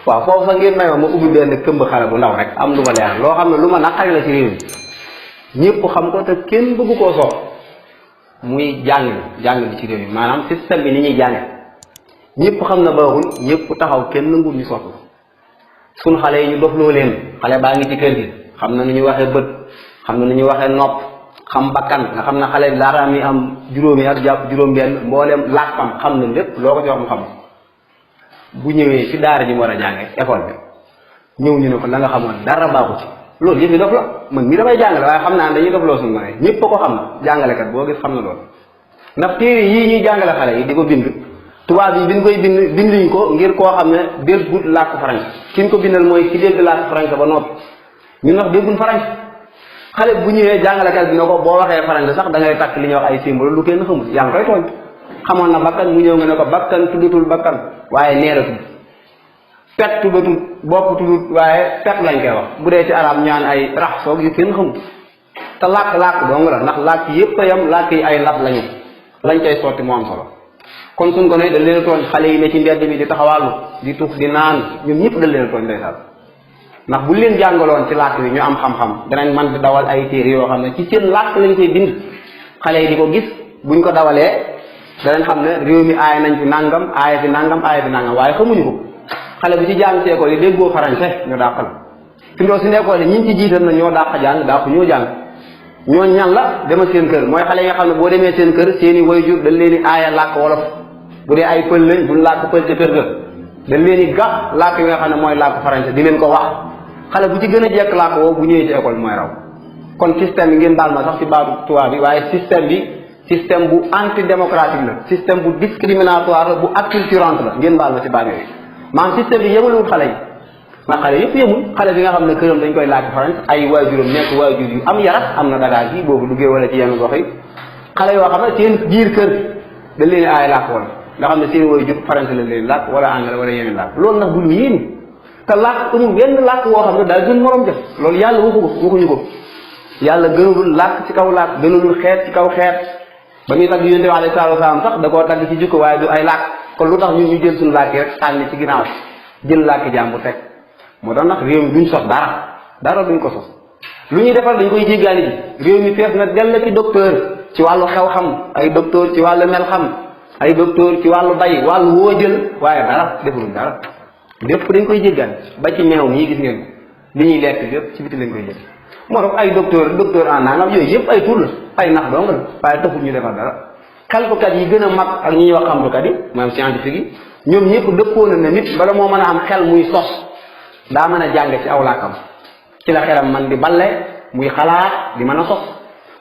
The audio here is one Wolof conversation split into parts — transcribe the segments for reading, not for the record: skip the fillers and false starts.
waaw foofu sax ngeen may ma ubbi benn këmb xale bu ndaw rek am lu ma leer loo xam ne lu ma naqari la ci réew mi ñëpp xam ko te kenn bëggu koo soox muy jàng bi ci réew mi maanaam système bi ni ñuy jànge ñëpp xam na baaxul ñëpp taxaw kenn nanguwul ñu soppi suñ xale yi ñu dofloo leen xale baa ngi ci kër gi xam na nu ñuy waxee bët xam na nu ñuy waxee nopp xam bakkan nga xam ne xale laata mi am juróomi at jàpp juróom-benn mbooleem làkkam xam na lépp loo ko ci wax mu xam bu ñëwee ci daara ji mu war a jànge école bi ñëw ñu ne ko la nga xamoon dara baaxu ci loolu yëf yi dof la man mii damay jàngale waaye xam naa dañuy dofloo suñu mane ñëpp a ko xam na jàngalekat boo gis xam na loolu ndax téere yii ñuy jàngale xale yi di ko bind tubaab yi biñ koy binduñ ko ngir koo xam ne déggut làkk français ki ñu ko bindal mooy ki dégg làkk français ba noppi ñun nag dégguñ français xale bu ñëwee jàngalekat bi ne ko boo waxee français sax da ngay takk li ñuy wax ay symbole lu kenn xamul yaa ngi koy tooñ xamoon na bakkan mu ñëw nga ne ko bakkan tuddatul bakkan waaye nee la tudd pet tuddatul bopp tuddut waaye pet lañ koy wax bu dee ci arab ñaan ay rax soog yu kenn xamul te làkk dong la ndax làkk yépp a yam làkk yi ay lab lañu lañ koy sotti moo am solo kon suñ ko ne dañ leen tooñ xale yi ne ci mbedd bi di taxawaalu di tux di naan ñoom ñëpp dañ leen tooñ ndeysaan ndax buñ leen jàngaloon ci làkk bi ñu am xam-xam danañ mën di dawal ay téere yoo xam ne ci seen làkk lañ koy bind xale yi di ko gis buñ ko dawalee danañ xam ne réew mi aay nañ fi nangam aay fi nangam waaye xamuñu ko xale bi ci jàng ci école yi déggoo français ñu dàq la fi ndoo si nekkoon ñi ci jiital na ñoo dàq jàng dàqu ñoo jàng ñoo ñan la demal seen kër mooy xale yi nga xam ne boo demee seen kër seeni waajur dañ leen di aaya làkk wolof bu dee ay pël lañ buñ làkk pël ca kër ga dañ leen di gax làkk yi nga xam ne mooy làkk français di leen ko wax xale bu ci gën a jekk làkk woo bu ñëwee ci école mooy raw kon système bi ngeen baal ma sax ci baatu tubaab bi waaye système bu antidémocratique la système bu discriminatoire la bu acculturante la ngeen baal ma ci baat yooyu maanaam système bi yemalul xale yi ndax xale yëpp yemul xale bi nga xam ne këram dañ koy làkk français ay waajuram nekk waajur yu am yarat am na dagaa gi boobu duggee wala ci yenn gox yi xale yoo xam ne seen biir kër dañ leen aay làkk wala nga xam ne seen waajur français lañ leen làkk wala anglais wala yeneen làkk loolu nag du lu yéen te làkk amul benn làkk woo xam ne daal gën morom def loolu yàlla waxuñu ko yàlla gënalul làkk ci kaw làkk gënalul xeet ci kaw xeet ba muy tagg yonent bi alayhi salaatu wa salaam sax da koo tagg ci jukko waaye du ay làkk kon lu tax ñun ñu jël suñu làkk rek sànni ci ginnaaw jël làkk jàmbur teg moo tax nag réew mi duñ sos dara duñ ko sos lu ñuy defal dañ koy jéggaani ji réew mi fees na dell ci docteur ci wàllu xew xam ay docteur ci wàllu mel xam ay docteur ci wàllu bay wàllu woo jël waaye dara defaluñ dara lépp dañ koy jéggaani ba ci meew mii gis ngeen li ñuy lekk yëpp ci biti lañ koy jël moo tax ay docteur en nangam yooyu yëpp ay tur la ay nax dong la waaye taxul ñu defar dara xeltukat yi gën a mag ak ñi ñuy wax xamtukat yi maanaam scientifique yi ñoom ñëpp dëppoo na ne nit bala moo mën a am xel muy sos daa mën a jàng ci aw làkkam ci la xelam man di balle muy xalaat di mën a sos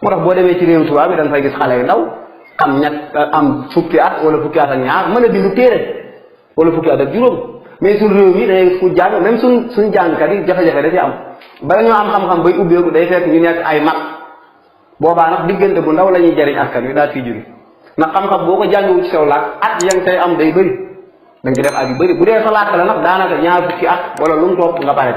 moo tax boo demee ci réew tubaab bi dañ fay gis xale yu ndaw am fukki at wala fukki at ak ñaar mën a bindu téere wala fukki at ak juróom mais suñ réew mi day fu jàng même suñ jàngkat yi jafe-jafe da ci am bala ñoo am xam-xam bay ubbeeku day fekk ñu nekk ay mag boobaa nag diggante bu ndaw la ñuy jariñ askan wi daal fiy jóge ndax xam-xam boo ko jàngewul ci saw làkk at yang tay am day bëri da nga ci def at yu bëri bu dee sa làkk la nag daanaka ñaar fukki at wala lu mu topp nga pare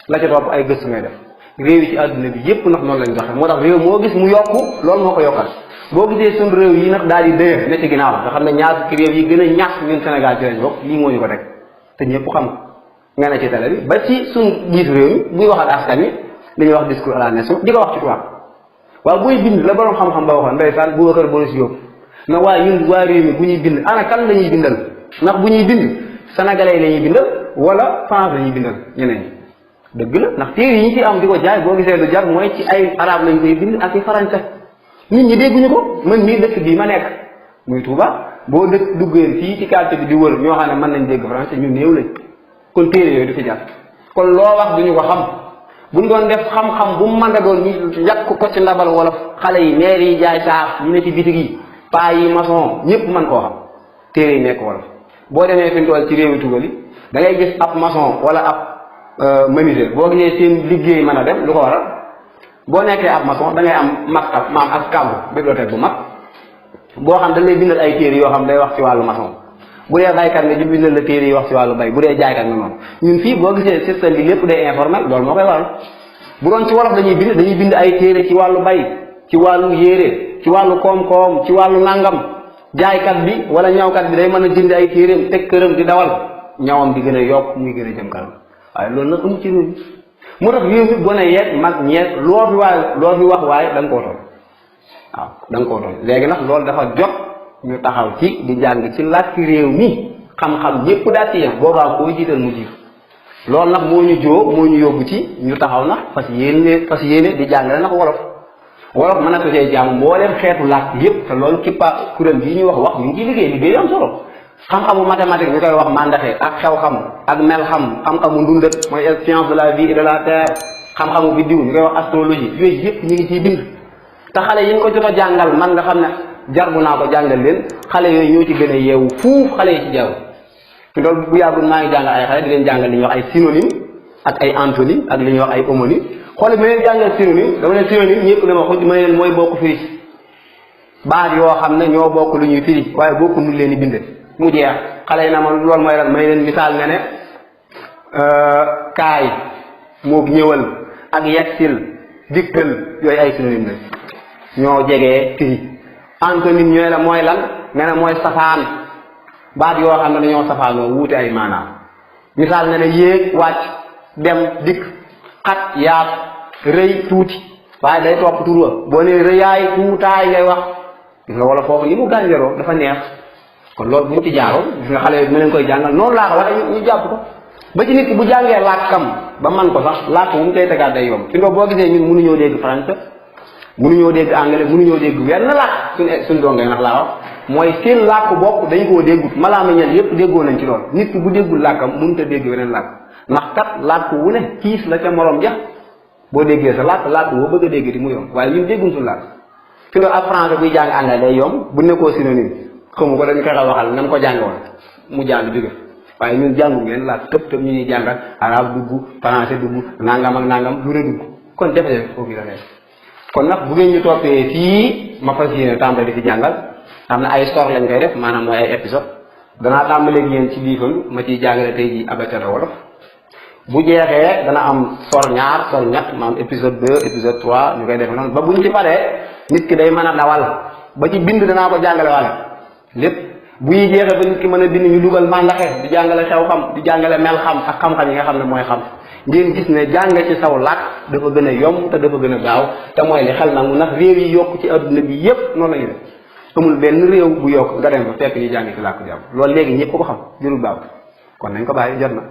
la ca topp ay gëstu ngay def réew yi ci àdduna bi yépp nag noonu lañ doxe moo tax réew moo gis mu yokku loolu moo ko yokkal boo gisee suñ réew yi nag daal di dëye ne ci ginnaaw nga xam ne ñaar fukki réew yi gën a ñàkk ñun Sénégal ci lañ bokk lii moo ñu ko teg te ñëpp xam nga ne ci télé bi ba ci suñ jiitu réew mi buy wax ak askan wi li ñuy wax discours à la nation di ko wax ci tubaab waaw buy bind la borom xam-xam ba waxoon ndeysaan Boubacar Boris Diop na waa ñun waa réew mi bu ñuy bind ana kan la ñuy bindal ndax bu ñuy bind sénégalais la ñuy bindal wala France la ñuy bindal ñeneen dëgg la ndax téere yi ñu ci am di ko jaay boo gisee lu jar mooy ci ay arabe lañ koy bind ak i français nit ñi dégguñu ko man mii dëkk bii ma nekk muy Touba boo dëkk duggeen fii ci quartier bi di wër ñoo xam ne mën nañ dégg français ñu néew lañ kon téere yooyu du fi jar kon loo wax duñu ko xam buñ doon def xam-xam bu mu mën a doon ñu yàq ko ci ndabal wala xale yi maire yi jaay saaf ñu ne ci bitig yi paa yi maçon ñëpp mën koo xam téere yi nekk wala boo demee fi mu toll ci réewi tugal yi da ngay gis ab maçon wala ab menuisier boo gisee seen liggéey mën a dem lu ko waral boo nekkee ab maçon da ngay am maktab maam ak kàmbu bibliothèque bu mag boo xam dañ lay bindal ay téere yoo xam day wax ci wàllu maçon bu dee baykat nga di bindal la téere yi wax ci wàllu bay bu dee jaaykat nga noonu ñun fii boo gisee système bi lépp day informel loolu moo koy waral bu doon ci wolof dañuy bind ay téere ci wàllu bay ci wàllu yére ci wàllu koom-koom ci wàllu nangam jaaykat bi wala ñawkat bi day mën a jënd ay téereem teg këram di dawal ñawam di gën a yokk muy gën a jëm kanam waaye loolu nag amu ci réew mi moo tax réew mi gone yeeg mag ñeeg loo fi wax waaye da nga koo tooñ waaw da nga koo tooñ léegi nag loolu dafa jot ñu taxaw ci di jàng ci làkki réew mi xam-xam ñëpp daal ci yem boobaa koo jiital mu jiitu loolu nag moo ñu yóbbu ci ñu taxaw nag fas yéene di jàngale nag wolof mën na ko see jàng mbooleem xeetu làkk yëpp te loolu kippa kuréel bii ñu wax ñu ngi ciy liggéey am solo xam-xamu mathématique ñu koy wax mandaxe ak xew-xam ak mel-xam xam-xamu ndundat mooy science de la vie et de la terre xam-xamu biddiw ñu koy wax astrologie yooyu yëpp ñu ngi ciy bind te xale yi ñu ko jot a jàngal man nga xam ne jarbu naa ko jàngal leen xale yooyu ñoo ci gën a yeewu fuuf xale yi ci jaww fi loolu bu yàggul maa ngi jàngal ay xale di leen jàngal li ñuy wax ay synonyme ak ay antonyme ak li ñuy wax ay homonyme xoole ma leen jàngal synonyme dama leen synonyme ñëpp dama xuj ma leen mooy bokk firi baat yoo xam ne ñoo bokk lu ñuy firi waaye bokku nu leen di binde mu jeex xale yi na ma loolu mooy lan may leen misaal nga ne kaay moog ñëwal ak yegsil dikkal yooyu ay synonyme la ñoo jegee firi antonyme ñooy la mooy lan nga ne mooy safaan baat yoo xam ne dañoo safaanoo wuute ay maanaam misaal nga ne yéeg wàcc dem dikk xat yaat rëy tuuti waaye day topp tur wa boo nee rëyaay tuutaay ngay wax gis nga wala foofu ni mu gànjaroo dafa neex kon loolu bu ñu ci jaaroon gis nga xale yi leen koy jàngal noonu laa ko waxee ñu jàpp ko ba ci nit ki bu jàngee làkkam ba man ko sax làkk bu mu koy tegaat day yomb fi nga boo gisee ñun mënuñoo dégg français mënuñoo dégg anglais mënuñoo dégg wenn làkk suñ dongee ndax laa wax mooy seen làkk bopp dañ koo déggut malaama ñel yépp déggoo nañ ci lool nit ki bu déggul làkkam mënut a dégg weneen làkk ndax kat làkk wu ne kiis la ca morom ja boo déggee sa làkk woo bëgg a dégg di mu yomb waaye ñun dégguñ suñu làkk fi nga ab français buy jàng anglais day yomb bu nekkoo synonyme xamu ko dañu koy waxal na mu ko jàng woon mu jàng jóge waaye ñun jàngu ngeen làkk tëb ñu ñuy jàngal arabe dugg français dugg nangam ak nangam lu ne dugg kon jafe-jafe foofu la nekk kon nag bu ngeen ñu toppee fii ma fas yéene tàmbali di fi jàngal xam ne ay sor lañ koy def maanaam mooy ay épisode danaa tàmbaleeg yéen ci liifandu ma ciy jàngale tey ji abacada wolof bu jeexee dana am sor ñaar sor ñett maanaam épisode 2 épisode 3 ñu koy def noonu ba buñ ci paree nit ki day mën a dawal ba ci bind danaa ko jàngale wala lépp bu ñuy jeexee ba nit ki mën a bind ñu dugal mandaxe di jàngale xew-xam di jàngale mel xam ak xam-xam yi nga xam ne mooy xam ngeen gis ne jàng ci saw làkk dafa gën a yomb te dafa gën a gaaw te mooy li xel nangu ndax réew yi yokk ci adduna bi yépp noonu la ñu def amul benn réew bu yokk nga dem ba fekk ñu jàng ci làkk jàmm loolu léegi ñëpp ko xam jërul baaw kon nañ ko bàyyi jot na